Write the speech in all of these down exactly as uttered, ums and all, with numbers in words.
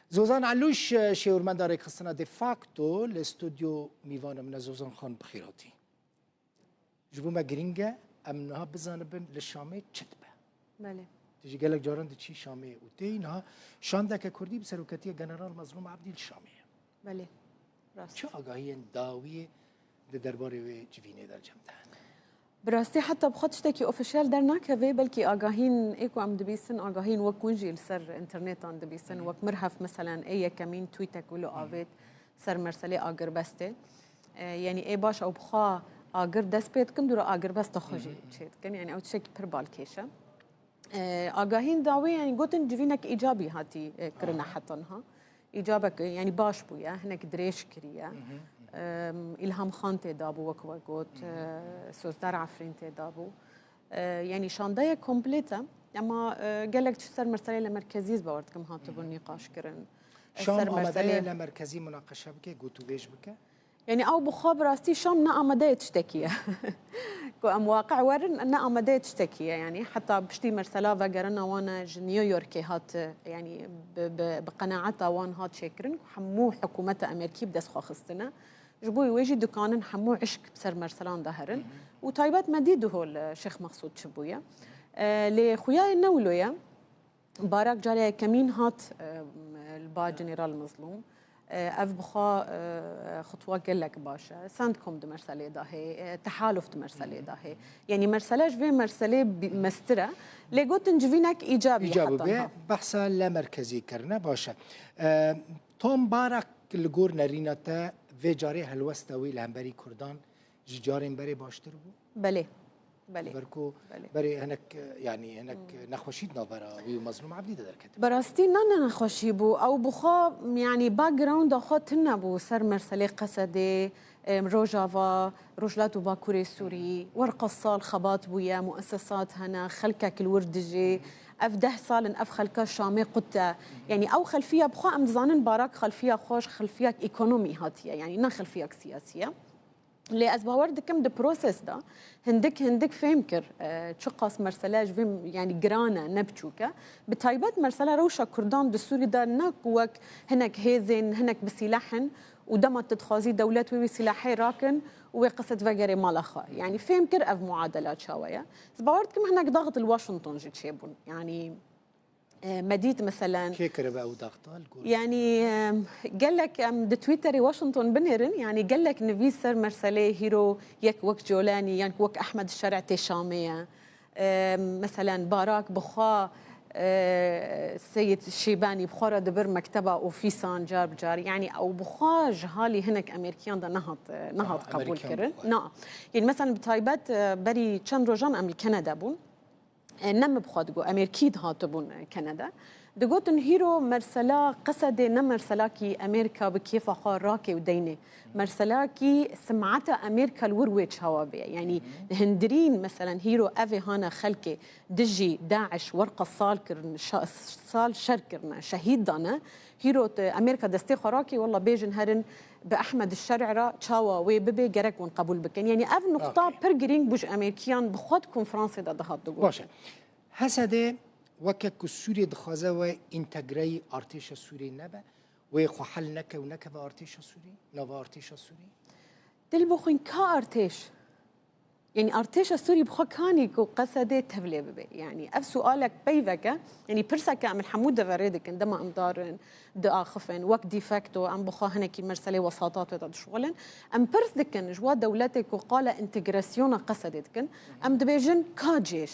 Zozan Elûş, şêwirmenda rêkxistina De Facto li stûdyo mîvana min e. Zozan Xan, bi xêr hatî. Ji bo me girîng e em niha bizanibin li Şamê çi dibe. Belê. Tu jî gelek caran diçî Şamê û tê niha şandeke kurdî bi seroketiya General Mezlûm Ebdî li Şamê ye. Belê. Rast. Çi agahiyên dawiyê di derbarê wê civînê de li cem te hene? Bi rastî heta bi xwe tiştekî ofîşyel dernakeve, belkî agahîn ê ku em dibîsin, agahîn wek hûn jî li ser înternetan dibîsin, Hı hı. wek mirhev, meselen, ê yekemîn tweetek wilo Hı hı. avêt ser meselê agirbestê. E, yanî ê baş ew bi xwe agir dest pê dikin, dûra agirbesta xwe jî Hı hı. çê dikin. Yanî ew tiştekî pir balkêş e. E, agahîn dawî, yanî gotin civînek îcabî hatî, e, kirine Aha. heta niha. Îcabek, yanî baş bûye, hinek dirêj kiriye. Hı hı. Em, Îlham Xan tê dabû, wek we got, Hı hı. e, Sozdar Efrîn tê dabû. E, yanî şandeyek komplêt e, ema, e, gelek tişt ser meseleyê merkezî ez bawer dikim hatibûn Hı hı. nîqaş kirin. E, Şam ser amade ye meseleyê le merkezî munaqeşe bike, gotûbêj bike? Yanî ew bi xwe bi rastî Şam ne amade ye tiştekî ye. Ku em waqi werin, ne amade ye tiştekî ye. Yanî heta piştî mesela vegerina wan e ji New Yorkê hat, yanî bi, bi, bi qenaeta wan hat çêkirin ku hemû hikûmeta Amerîkî bi dest xwe xistine. Ji bo wê jî dikanin hemû hişk bi ser merselan de herin. Hı hı. Û taybet me dî duhol, e, Şêx Mexsûd çi bûye. E, lê xuya ye ne wilo ye. Barak cara yekemîn hat, e, li ba General Mezlûm. E, ev bi xwe, e, xutwa gelek baş e. Centcom di merselê de hê, e, Tehaluf di merselê de hê. Yanî mersele ji vê merselê bi-, mestir e. Lê gotin civînek îcabî Îcabî heta bê, niha. Behsa le merkezî kirine, baş e. E, Tom Barak li gor nerîna te vê carê helwesta wî li hemberî Kurdan ji carên berê baştir bû? Belê. Belê. Ber ku Belê. berê hinek, e, yanî hinek, Hmm. e, nexweşî di navbera wî û Mezlûm Ebdî de derketibû. Bi rastî ne, ne nexweşî bû. Ew bi xwe, yanî backgrounda xwe tune bû ser merselê Qesedê, em, Rojava, Rojhilat û Bakurê Sûrî, werqa sal xebat bûye, muessesat hene, xelkek li wir dijî. Ev deh sal in ev xelka Şamê qut e. Yanî ew xelfiya bi xwe em dizanin Barak xelfiya xwe ji xelfiyek ekonomî hatiye. Yanî ne xelfiyek siyasî ye. Lê ez bawer dikim di proses de hindik hindik fêm kir, e, çiqas mersele ji vê, yanî giran e, ne biçûk e. Bi taybet mersela rewşa Kurdan di Sûrî de ne wek hinek hêzên, hinek bi sîleh in û dema tu dixwazî dewlet wê wî sîlehê rakin û wê Qesed vegerê mala xwe. Yanî fêm kir ev muadela çawa ye. Ez bawer dikim hinek daxit li Washington jî çêbûn. Yanî E, me dît, meselen. Kê kiribe ew daxta li gor? Yanî, e, gelek em di Twitterê Washington binêrin, yanî gelek nivîs ser merselê hîro yek wek Colanî, yan wek Ehmed Şer'e tê Şamê ye. E, meselen, Barak bi xwe, e, Seyid Şîbanî bi xwe re dibir mekteba ofîsan car bi car. Yanî ew bi xwe ji halî hinek Amerîkiyan de nehat, e, nehat Aha, qebûl Amerîkiyan kirin. bi xwe. Na. Yanî, meselen, bi taybet, e, berî çend rojan em li Kanada bûn. E, ne min bi xwe digot, Amerîkî dihatibûn, e, Kanada. Digotin hîro mersela Qesedê ne merselakî Amerîka bi kêfa xwe rake û deynê. Merselakî simeta Amerîka li wir wê çawa bê. Yanî Hı hı. di hindirîn, meselen, hîro ev ê hane xelkê dijî DAIŞ werqa sal kirin, şa-, sal şer kirine, şehîd dane. Hîro te Amerîka destê xwe rakê, wela bêjin herin bi Ehmed Şer'e re çawa wê bibe gerek wan qebûl bikin. Yanî ev nuqta Okey. pir girîng bû ji Amerîkiyan bi xwe di konferansê de dihat digot. Baş e. Hesedê weke ku Sûriyê dixwaze we întegreyî artêşa Sûriyê nebe, wê xwe hel neke û nekeve artêşa Sûriyê, nava artêşa Sûriyê? Dil bixwîn ka artêş? Yanî artêşa Sûrî bi xwe kanî ku Qesedê tevlê bibe? Yanî ev sualek peyvek e. Yanî pirseke em li hemû deverê dikin, dema em darin, diaxifin, wek de facto em bi xwe hinekî merselê wesatatê de dişixulin. Em pirs dikin ji wa dewletê ku qala întegrasyona Qesedê dikin. Em dibêjin ka cêş?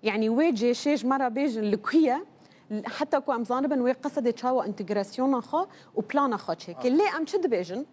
Yanî wê cêşê ji me re bêjin li ku ye? Heta ku em zanibin wê Qesedê çawa întegrasyona xwe û plana xwe çêke. Lê em çi dibêjin?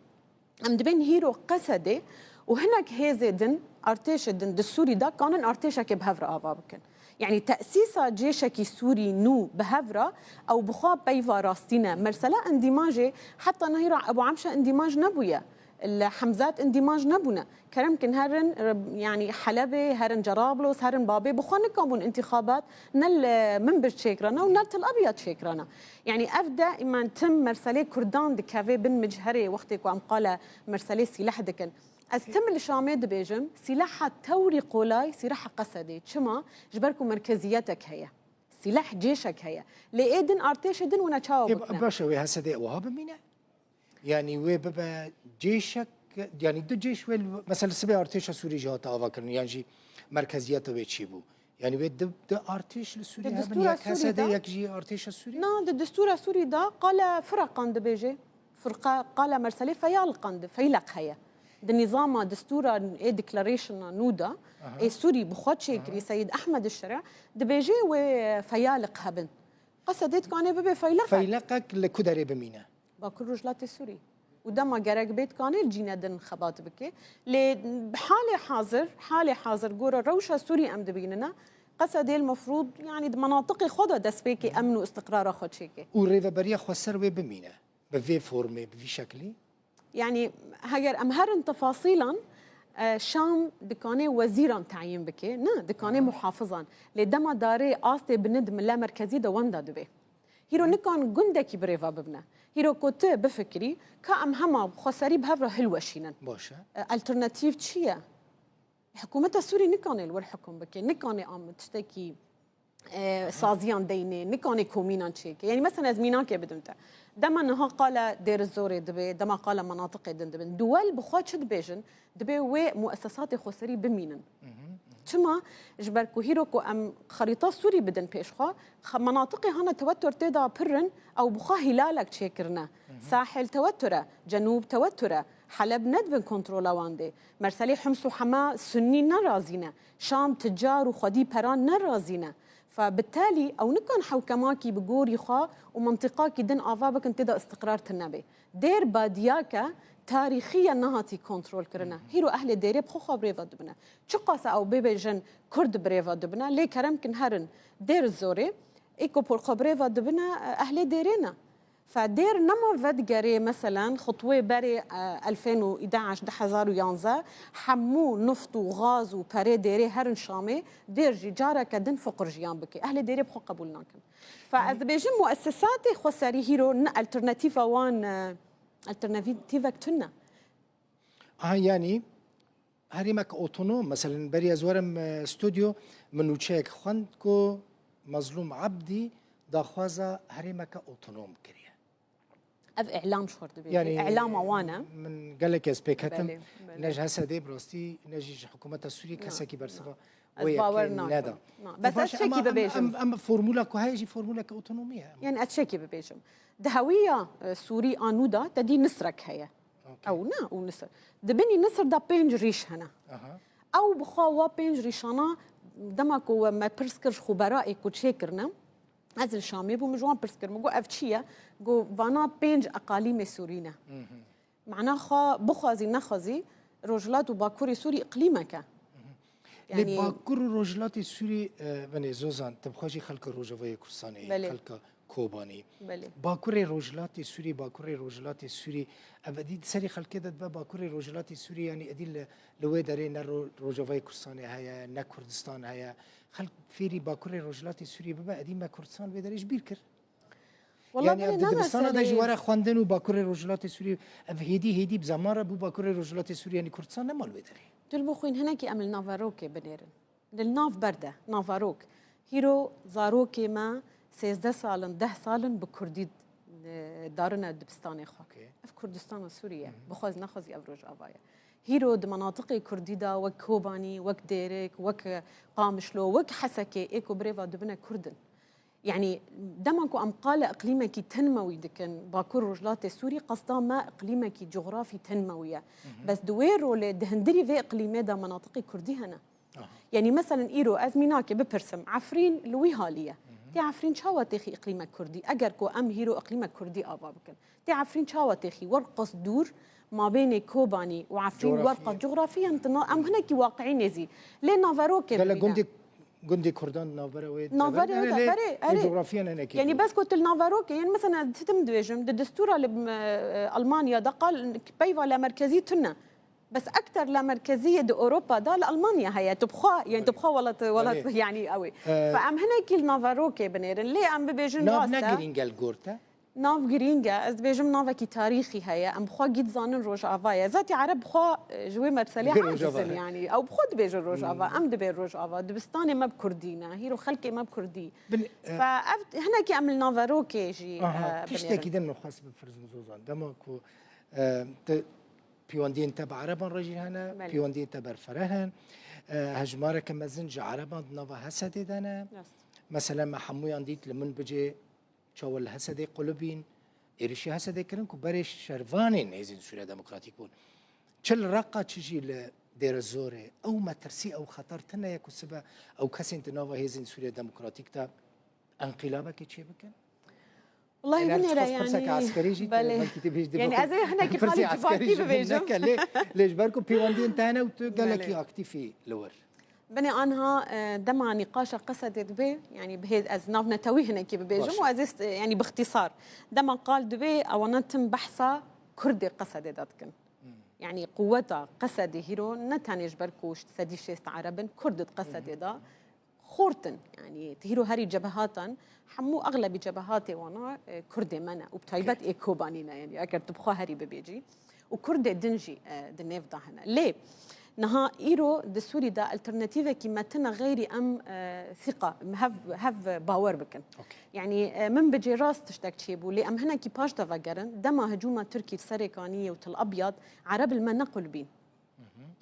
Em dibên hîro Qesedê û hinek hêzê din, artêşê din di Sûrî de kanin artêşekê bi hev re ava bikin. Yanî tesîsa cêşekî Sûrî nû bi hev re ew bi xwe peyva rastî ne. Mersela îndîmajê heta niha hîro Ebu Emşe îndîmaj nebûye. Li Hemzat îndîmaj nebûne. Kerem kin herin, yanî Helebê, herin Cerablos, herin Babê, bi xwe nikabûn întîxabat ne li Minbij çêkirana û ne li Tel Abyad çêkirana. Yanî ev de îman tim merselê Kurdan dikeve bin micherê wextê ku em qala merselê sîleh dikin. Ez tim li Şamê dibêjim, sîleha tewrî qolay sîleha Qesedê. Çima? Ji ber ku merkeziyetek heye. Sîleh cêşek heye. Lê ê din artêşê din wina çawa Ê, gotine? Baş e, wê H S D ew ha bimîne? Yanî wê bibe cêşek, yanî du cêş wê li, mesela sibê artêşa Sûrî jî hate avakirin, yan jî merkeziyeta wê çêbû. Yanî wê du, du artêş li Sûrî Di hebin, distûra yek Sûrî H S D, de yek jî artêşa Sûrî? Na, di distûra Sûrî de qala firqan dibêje. Firqa, qala merselê feyaliqan di, feyleq heye. Di nîzama distûra ê declarationa nû de, ê Sûrî bi xwe çêkirî, Seyîd Ehmed Şerî, dibêje wê feyaliq hebin. Qesedê dikane bibe feyleq. Feyleqek li ku derê bimîne? Bakur Rojhilatê Sûrî. Û dema gerek bê dikane li cîne din xebat bike. Lê halê hazir, halê hazir gora rewşa Sûrî em dibînine, Qesedê li mefrûd, yanî di menatiqê xwe de destpêkê emn û istiqrara xwe çêke. Û rêveberiya xweser wê bimîne? Bi vê formê, bi vî şeklî? Yanî heger em herin tefasîlan, e, Şam dikane wezîran teyîn bike, ne, dikane muhafizan. Lê dema darê astê bi nid mile merkezî de wenda dibe. Hîro nikan gundekî bi rêva bibine. Hîro ku tu bifikirî, ka em hema xweserî bi hev re hilweşînin. Baş e. E, alternatîf çi ye? Hikûmeta Sûrî nikane li wir hikûm bike, nikane am tiştekî, e, saziyan deynê, nikane komînan çêke. Yanî mesela ez mînakê bidim te. Dema niha qala Dêrizorê dibe, dema qala menatiqê din dibin. Duwel bi xwe çi dibêjin? Dibe wê muessesatê xweserî bimînin. Çima? Ji ber ku hîro ku em xerîta Sûrî bidin pêş xwe, xe-, menatiqê hane tewetur tê de pir in, ew bi xwe hîlalek çêkirine. Sahil tewetur e, Cenûb tewetur e, Heleb ne di bin kontrola wan de. Merselê Hims û Hema Sunnî ne razî ne. Şam ticar û xwedî peran ne razî ne. Fe bi telî ew nikan hewkemakî bi gorî xwe û mentiqakî din ava bikin tê de istiqrar tune be. Dêr badiyake tarîxî ye nehatî kontrol kirine. Hîro ehlê Dêrê bi xwe xwe bi rêve dibine. Çiqas ew bibêjin Kurd bi rêve dibine, lê kerem kin herin Dêrizorê, ê ku bi xwe bi rêve dibine, ehlê Dêrê ne. Fe Dêr nema vedigerê, meselen, xutwê berê, e, elfên û deheş, du hezar û yanzdeh, hemû nift û gaz û perê Dêrê herin Şamê, Dêr jî careke din fiqir jiyan bike. Ehlê Dêrê bi xwe qebûl nakin. Fe ez dibêjim muessesatê xweserî hîro ne alternatîfa wan, e, alternatîvek tune. Aha, yanî herêmek otonom, meselen berî ez werim, e, stûdyo, min nûçeyek xwend ku Mezlûm Ebdî daxwaza herêmeke otonom kiriye. Ev îlam ji xwe dibêje. Yanî, îlama wan e. Min gelek ez pê ketim. Belê, belê. Ne ji H S D bi rastî, ne jî ji hikûmeta Sûriyê kesekî bersiva Ez wê bawer yekê nakim. neda. Na. Bes ez Baş, çekî ama em, bibêjim. Em, em formûla ku heye jî formûleke otonomî ye. Yanî ez çekî bibêjim. Di hewiya, e, Sûrî a nû de te dî nisrek heye. Okey. Ew ne, û nisir. Di binî nisir de pênc rîş hene. Aha. Ew bi xwe wa pênc rîşana dema ku we me pirs kir ji xwe bera ê ku çêkirine, ez li Şamê bûm, ji wan pirs kir, min got, "Ev çi ye?" Got, "Vana pênc eqalîmê Sûrî ne." Mana xwe bixwazî nexwazî, Rojhilat û Bakurê Sûrî iqlîmek e. Lê Bakur û Rojhilatê Sûrî, e, venê Zozan, tu bi xwe jî xelka Rojavayê Kurdistanê, Belê. Xelka Kobanî. Belê. Bakurê Rojhilatê Sûrî, Bakurê Rojhilatê Sûrî, ev edî di serê xelkê de dibe Bakurê Rojhilatê Sûrî, yanî edî li, li wê derê ne Ro-, Rojavayê Kurdistanê heye, ne Kurdistan heye. Xelk fêrî Bakurê Rojhilatê Sûrî bibe, edî me Kurdistan wê derê ji bîr kir. Wela Yanî belê ev di ne dibistana de jî meseleyê. Were xwendin û Bakurê Rojhilatê Sûrî, ev hêdî hêdî bi zemara bû Bakurê Rojhilatê Sûrî, yanî Kurdistan nema li wê derê. Tu li bo xwîn hinekî em li naverokê binêrin. Li nav berde, naverok. Hîro zarokê me sêzdeh sal in, deh sal in bi kurdî, e, darine dibistanê xwe. Okey. Ev Kurdistana Sûrî ye. Bixwaz nexwazî ev rojava ye. Hîro di menatiqê kurdî de wek Kobanî, wek Dêrik, wek Qamişlo, wek Hesekê ê ku bi rêva dibine kurd in. Yanî dema ku em qala iqlîmekî tenmewî dikin, Bakur Rojhilatê Sûrî, qesda me iqlîmekî cografî tenmewî ye. Bes di wê rolê di hindirî vê iqlîmê de menatiqê kurdî hene. Yanî meselen îro ez mînakê bipirsim, Efrîn li wî halî ye. Tê Efrîn çawa têxî iqlîmek kurdî? Eger ku em hîro iqlîmek kurdî ava bikin, tê Efrîn çawa têxî? Werqas dûr, mabênê Kobanî û Efrîn Coğrafya. Werqas cografiyen tuna, em hinekî waqiî nêzî. Lê naverokê Gele bibîne. Gundê, Gundê Kurdan navbera wê Navbera teber- wê de, lê, berê, lê erê. coğrafya ne nekê Yanî dû. Bes ku tu li naverokê, yanî mesela ez ditim dibêjim, di distûra li, e, Almanya de qal peyva lamerkezî tune. Bes ekter lamerkeziyê di Ewropa de li Almanya heye. Tu bi xwe, yanî tu bi xwe welat, welat Erê. yanî ew ê. E, Fe em hinekî li naverokê binêrin. Lê em bibêjin Nav rast e. negirîn gel gorte. Nav girîng e, ez dibêjim navekî tarîxî heye. Em bi xwe gî dizanin Rojava ye. Zatî Ereb bi xwe, e, ji wê meselê Rojava aciz in, ye. Yanî ew bi xwe dibêjin Rojava, Hmm. em dibên Rojava. Dibistanê me bi kurdî ne, hîro xelkê me bi kurdî. Bin, e, Fe ev hinekî em li naverokê jî, Aha, e, tiştekî binêrin. Din min xwest bipirsim Zozan. Dema ku, e, tu pêwendiyên te bi Ereban re jî hene, Belê. Pêwendiyên te berfireh in. E, hejmareke mezin ji Ereban di nava Hesedê de ne. Rast. Mesela me hemûyan dît li Minbicê çawa li Hesedê qulibîn, êrişî Hesedê kirin ku berê şervanên Hêzên Sûriya Demokratîk bûn. Çi li Reqa çi jî li Dêrezorê, ew metirsî, ew xeter tune ye ku sibe ew kesên di nava Hêzên Sûriya Demokratîk de enqîlabekê çêbikin? Wellahî Eger binêre, çiqas pirseke yani, eskerî jî, belê. Belkî tu bêjî Yani, dibêjim ez ê hinekî pirsê xalî eskerî civakî ji min bibêjim. Neke, lê, lê ji ber ku pêwendiyên te hene û tu gelekî Belê. Aktîfî li wir. Binê anha, e, dema nîqaşa Qesedê dibe, yani bi hêz-, ez navnetewî hinekî bibêjim Baş. Û ez ê st-, yani bi ixtîsar. Dema qal dibe, ewana tim behsa Kurdê Qesedê de dikin. Hmm. Yani quweta Qesedê hîro ne tenê ji ber ku sedî şêst Ereb in, Kurd di Qesedê de xort in. Yani hîro herî cebehatan, hemû exlebî cebehatê wana, e, Kurdê me ne. Û bi taybet Okey. Ê Kobanî ne. Yani eger tu bi xwe herî bibêjî. Û Kurdê din jî, e, di nêv de hene. Lê niha îro di Sûrî de alternatîvekî me tine xeyrî em, e, sîqa, em hev, hev bawer bikin. Okey. Yani, e, Minbicê rast tiştek çêbû, lê em hinekî paş de vegerin. Dema hicûma Tirkî li Serêkaniyê û Til Abyad, Ereb li me nequlibîn.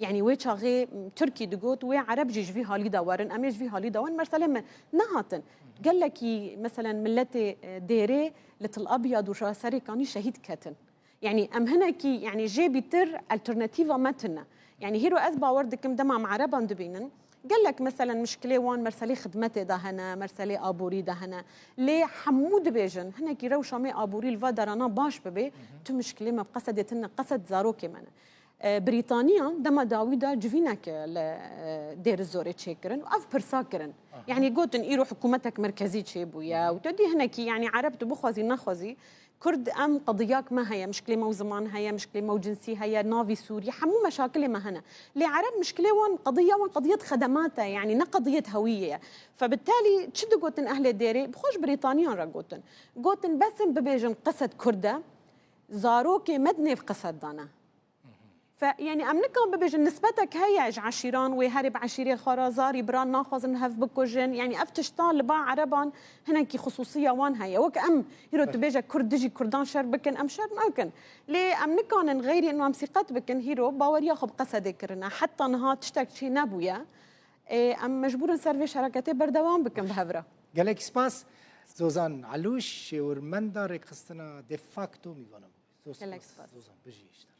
Yani wê çaxê, m, Tirkî digot, wê Ereb jî ji vî halî de werin, em ê ji vî halî de werin, meselê me nehatin. Gelekî, meselen, miletê, e, Dêrê li Til Abyad û Serêkanî şehîd ketin. Yani em hinekî, yani jê bîtir alternatîva me tune. Yani hîro ez bawer dikim dema em Ereban dibînin, gelek meselen mişkilê wan merselê xidmetê de hene, merselê aborî de hene. Lê hemû dibêjin, hinekî rewşa me aborî li va derana baş bibe, tu mişkilê me bi Qesedê tune, Qesed zarokê me ne. E, Brîtaniya dema dawî de civînek li, e, Dêrizorê çêkirin û ev pirsa kirin. Aha. Yani gotin, îro hikûmetek merkezî çêbûye û tu dî hinekî, yani Ereb tu bixwazî nexwazî, Kurd em qediyak me heye, mişkilê me û ziman heye, mişkilê me û cinsî heye, navî Sûrî, hemû meşakilê me hene. Lê Ereb mişkilê wan, qediya wan qediyet xedemat e, yani ne qediyet hewiyê ye. Febitalî çi digotin ehlê Dêrê? Bi xwe ji Brîtaniyan re gotin. Gotin, bes in bibêjin Qesed Kurd e, zarokê me di nêv Qesed de ne. Fe, yani em nikan bibêjin nisbetek heye ji eşîran wê herê bi eşîrê xwe re zarî biran naxwazin hev bikujin. Yani ev tişta li ba Ereban hinekî xisûsiya wan heye. Wek em hîro tu bêje Kurd dijî Kurdan şer bikin, em şer nakin. Lê em nikanin xeyrî ino em sîqet bikin hîro baweriya xwe bi Qesedê kirine. Heta niha tiştek çê nebûye. Ê, em mecbûr in ser vê şereketê berdewam bikin bi hev re. Gelek spas. Zozan Elûş, şêwirmenda rêxistina de facto mîvana me bû. Zor Gelek spas, spas. Zozan, bijî ji te re.